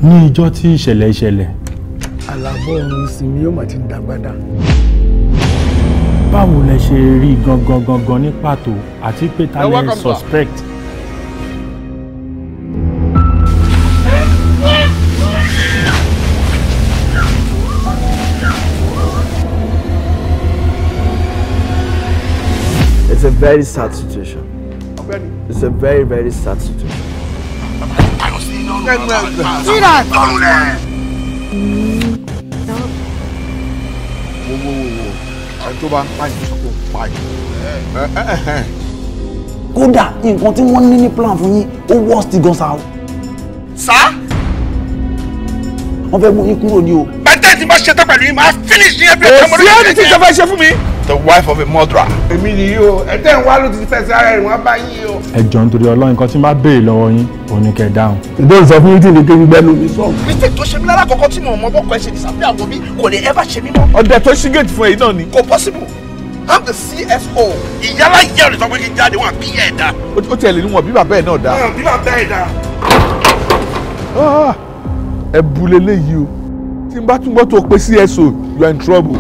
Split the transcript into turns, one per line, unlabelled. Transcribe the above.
Ní ìjọ́ tí ìṣẹ̀lẹ̀ ìṣẹ̀lẹ̀.
Àlàbọ̀ ọ̀run sinmi yóò mà ti ń dàgbàdà.
Báwo lẹ ṣe rí gangan gangan ní pàtó àti pé ta lẹ suspect?
It's a very sad situation. It's a very, very sad situation.
Wo wo wo ẹni tó bá ń pààyàn sọ pé ó ń pààyàn.
Kódà nǹkan tí wọ́n ní ní plan fún yín ó worst gan sa o.
Sá.
Wọ́n fẹ́ mú yín kúrò ní o.
Bẹ́tẹ̀ tí bá ṣe tán pẹ̀lú yín máa finish ní ẹbí ẹ̀ka mọ́lẹ́.
Kò sí ẹni tí ìjọba ṣe fún mi.
The wife of a murderer.
Èmi nìyí o, ẹ tẹ́ ń wá ló ti fẹ́ sí ara ẹ̀ wọ́n bá yín o.
Ẹ jọ̀ọ́ nítorí Ọlọ́run nǹkan tí máa béèrè lọ́wọ́ yín òun ni kẹ́ dáhùn.
Ìdóhùn sọ fún yín tí ní kí n gbẹ́nu mi sọ.
Mistake tó ṣe mí lára kọ̀ọ̀kan tí mo mọ bọ́kọ̀ ẹ ṣe disappear wọ bí kò lè ever ṣe mí mọ́.
Ọdẹ tó ṣí gate fún èyí náà ni.
Kò possible. I'm the CSO. Ìyálà ìyá rẹ̀ sọ pé kí n jáde wọn àbí ẹ̀ dá.
Ó tiẹ̀ lè ní wọn bí bàbá ẹ̀ náà dá.
Bí bàbá ẹ̀ dá.
Ẹ bu leléyìí o. Tí n bá túnbọ̀ tó pe CSO, you are in trouble.